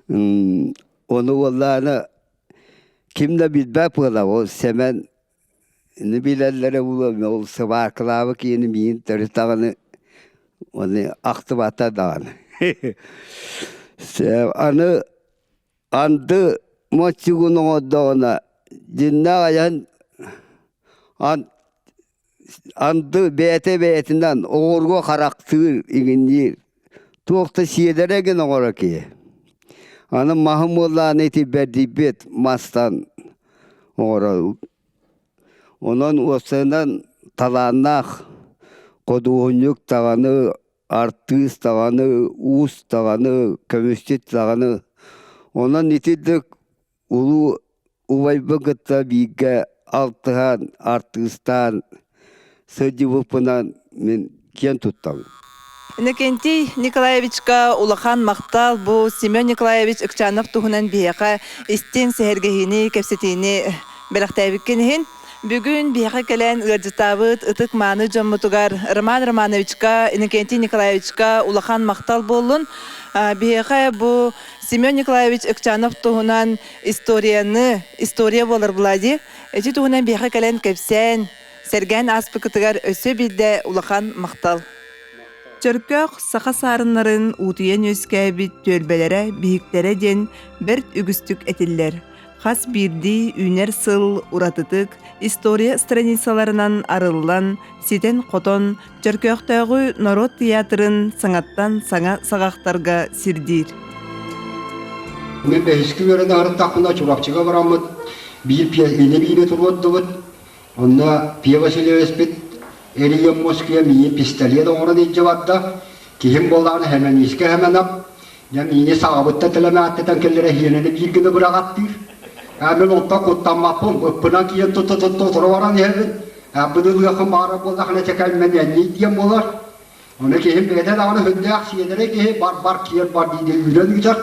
Ону буоллаҕына ким да билбэт буолар ол Сэмэн ини билэллэрэ буолуо ол сыбааркалаабыт киһини миигин төрүт даҕаны ону ахтыбата даҕаны. Аны анды моччугун оҥордоҕуна дьиннээх айан анды бэйэтэ бэйэтинэн оҕургу харахтыыр иҥинниир туох да сиэдэрэ гына оҥорор киһи. Аны маһым буоллаҕына ити бэрдийбит мастан оҥорор. Онон уопсайынан талааннаах худуоһунньук даҕаны, артыыс даҕаны, уус даҕаны, көмүсчүт даҕаны. Онон итинник улуу убайбын кытта бииргэ алтыһан, артыыстаан сылдьыбыппынан мин киэн туттабын. Иннокентий Николаевичка улахан махтал бу Семен Николаевич Ыкчанов туһунан биһиэхэ истиҥ сэһэргэһиини, кэпсэтиини бэлэхтээбиккин иһин. Бүгүн биһиэхэ кэлэн ыалдьытаабыт ытык-мааны дьоммутугар Роман Романовичка, Иннокентий Николаевичка улахан махтал буоллун. Биһиэхэ бу Семен Николаевич Ыкчанов туһунан историяны, история буолар Влади, ити туһунан биһиэхэ кэлэн кэпсээн, сэргээн ааспыкытыгар өссө биирдэ улахан махтал. Чөркөөх саха саарыннарын уутуйан үөскээбит түөлбэлэрэ, биһиктэрэ диэн бэрт үгүстүк этиллэр. Хас биирдии үүнэр сыл уратытык история страницаларынан арыллан, ситэн-хотон Чөркөөхтөөҕү норуот театрын саҥаттан саҥа саҕахтарга сирдиир. Мин бэһискэ үөрэнэ сырыттахпына Чурапчыга бараммыт биир пиэһини биири туруордубут. Онно Пия Васильевичпит эрийэн Москве миигин пистолет оҥорон илдьэ барда. Киһим буоллаҕына Хэмэниискэ Хэмэнап дьэ миини саҕабыттан тэлэмээттэтэн кэллэрэ иһиэнэни биир гына быраҕаттыыр. Ээ мин онтон куттаммаппын, ыппынан киирэн тута-тута утары баран иһэбин. Быдылыаххын баҕарар буоллаххына чэкэлмэн энньий диэн буолар. Ону киһим бэйэтэ даҕаны сүрдээх сиэдэрэй киһи бар-бар киэр бар дии үүрэн ыытар.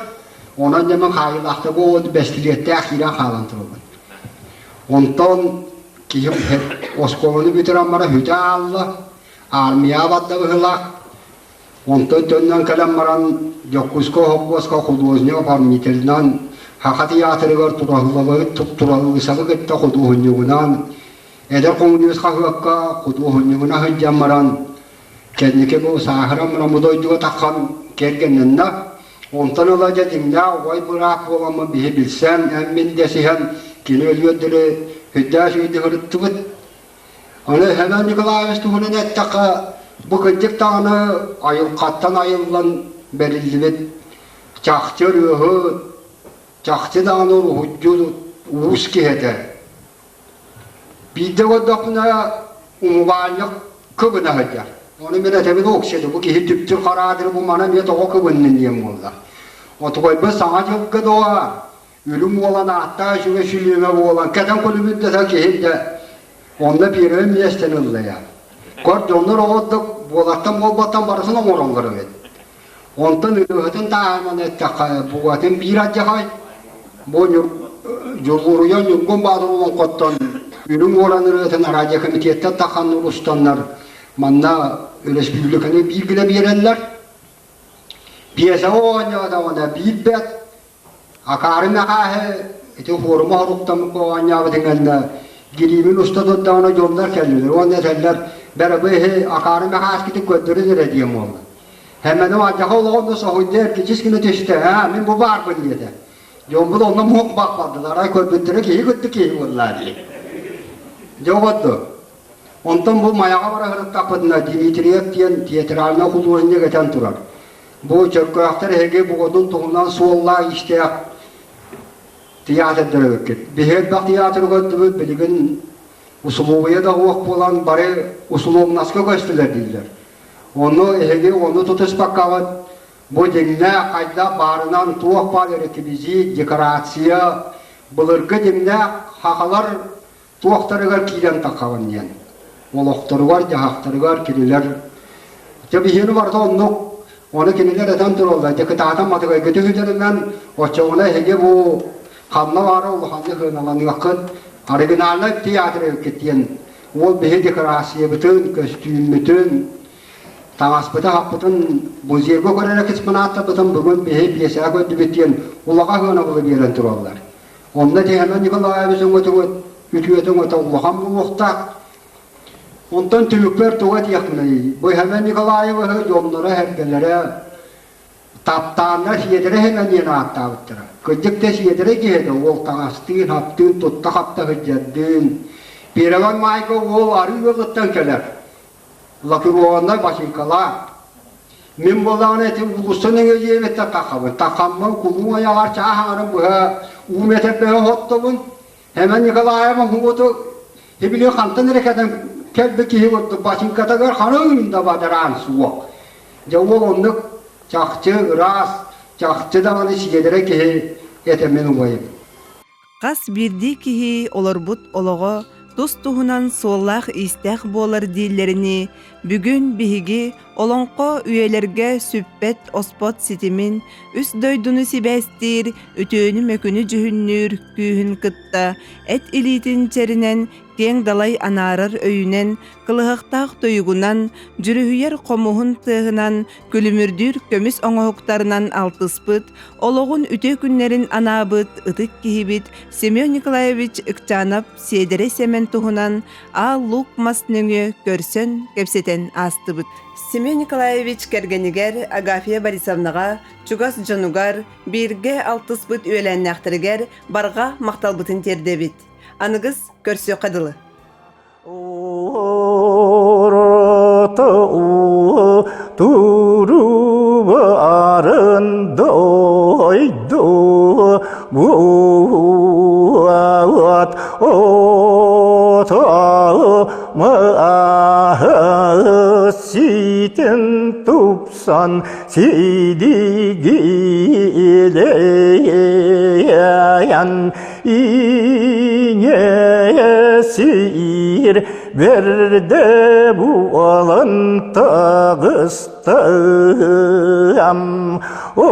Онон дьэ мин хаайыылаахтык ол бэстилиэттээх киирэн хаалан турабын. Онтон киһим оскуоланы бүтэрэн баран бүтэ аалла, армияҕа барда быһыылаах. Онтон төннөн кэлэн баран Дьокуускай холкуоска художник оформителинэн, Саха тыйаатырыгар тураллыбыт кытта худуоһунньугунан Эдэр хомуньуус хаһыакка худуоһунньугунан сылдьан баран, кэнники бу сааһыран баран бу дойдуга таххан кэргэннэннэ. Онтон ыла дьэ дьиҥнээх убай быраап буоламмын биһи билсэн, эн-мин дэсиһэн, кини өлүөр диэри сүрдээх үчүгэйдик ырыттыбыт. Аны Семен Николаевич туһунан эттэххэ, бу кырдьык даҕаны айылҕаттан айыллан бэриллибит чахчы ырыаһыт, чахчы даҕаны уруһуйдьут уус киһи этэ. Биирдэ көрдөхпүнэ умулаанньык кыбына сылдьар. Ону мин этэбин оксиды бу киһи түптүр хараадыры бу мана эмиэ тоҕо кыбыннын диэн буолла. Отугайбын саҥа дьылга доҕо үрүҥ уолан ааттаах үчүгэй сүлүөмэ буолан кэтэн күлүмүрдэтэ киһи да онно первый миэстэни ылла я. Кор дьоннор оҕордук буолартан буолбаттан барысын оҥороллор эбит. Онтон ырыаһытын тааһынан эттэххэ, бугатын биир алдьархай, бу Дьулуруйан Ньургун Баатыр олоҥхоттон Үрүҥ Уоран ырыатын радиокомитеттан таххан устаннар манна өрөспүүбүлүкэни биир гына биэрэллэр. Пьесаҕа оонньоотоҕуна биир бэт, Акаары Мэхээһи ити форума хоруктаммыкка оонньообутун кэннэ Гириибин уста турдаҕына дьоннор кэллилэр уонна этэллэр бэрабыһы Акаары Мэхээскитин көрдөрүн эрэ диэн буолла. Хэмэним алдьархай олоҕун да соһуйда, эргичис гына түстэ, аа, мин бу баарбын диэтэ. Дьоммут онно муох бардылар, арай көрбүттэрэ киһи кытта киһи буоллаа дии. Дьэ оҕотто. Онтон бу Майаҕа бара сырыттахпытына Дмитриев диэн театральнай художник этэн турар. Бу Чөркөөхтөр эһиги бугутун туһунан суоллаах-иистээх театрдар эбиккит. Биһи элбэх театры көрдүбүт, билигин усулуобуйа да суох буолан бары усулуобунаска көстүлэр дииллэр. Ону эһиги ону тутуспаккаҕыт бу дьиҥнээх хайдах баарынан туох баар реквизит, декорация, былыргы дьиҥнээх хахалар туохтарыгар киирэн таххаҕын диэн. Олохторугар-дьаһахтарыгар кинилэр дьэ биһиэни барыта оннук ону кинилэр этэн тураллар дьэ кытаатан матыгайгыт үһүтэринэн оччоҕуна эһиги бу ханна баара улаханнык сыаналаныаххыт оригинальнай театр эбиккит диэн Уол биһи декорациябытын, көстүүммүтүн, таҥаспытын-хаппытын музейга көрөр экспонаттарбытын бүгүн биһи пьесаҕа көрдүбүт диэн улахан сыанабылы биэрэн тураллар. Онно Тихонов Николаевич өҥөтүгүт үтүөтэ өҥөтө улахан буолуохтаах. Онтон түмүкпэр тугу этиэхпиний? Бу Семен Николаевиһы дьонноро-сэргэлэрэ Таптааннар Сиэдэрэ Сэмэн диэн ааттаабыттара. Кырдьык да Сиэдэрэ киһи этэ, уол таҥастыын, хаптыын, тутта-хапта сылдьардыын. Переван Маайга уол арыы ыалыттан кэлэр. Лакированнай бачыыҥкалаах. Мин буоллаҕына ити уулусса нөҥүө дьиэбиттэн таххабын. Таххаммын кулуум айаҕар чаас аҥарын быһа уу мэтэрбэһэ оһоттобун. Эмэн Николаева уһугуту били хантан эрэ кэтэн кэлбит киһи курдук бачыыҥкатыгар харыҥ да бадараан суох. Дьэ уол оннук чахчы ыраас, чахчы даҕаны сиэдэрэ киһи этэ мин убайым. Хас биирдии киһи олорбут олоҕо тус-туһунан суоллаах-иистээх буолар дииллэринии, бүгүн биһиги Олоҥхо үйэлэргэ сүппэт-оспот ситимин, үс дойдуну сибээстиир, үтүөнү-мөкүнү дьүһүннүүр күүһүн кытта эт илиитин чэринэн, киэҥ далай анаарар өйүнэн, кылыһахтаах тойугунан, дьүрүһүйэр хомуһун тыаһынан, күлүмүрдүүр көмүс оҥоһуктарынан алтыспыт, олоҕун үтүө күннэрин анаабыт ытык киһибит Семен Николаевич Ыкчанов Сиэдэрэй Сэмэн туһунан Аал Луук мас нөҥүө көрсөн, кэпсэтэн аастыбыт. Семен Николаевич кэргэнигэр Агафья Борисовнаҕа, чугас дьонугар, бииргэ алтыспыт үөлээннээхтэригэр барҕа махталбытын тиэрдэбит. Аныгыс көрсүөххэ дылы. Туруба дойду буат ситин тупсан сидигилеян инесир берде буолан тагыстам о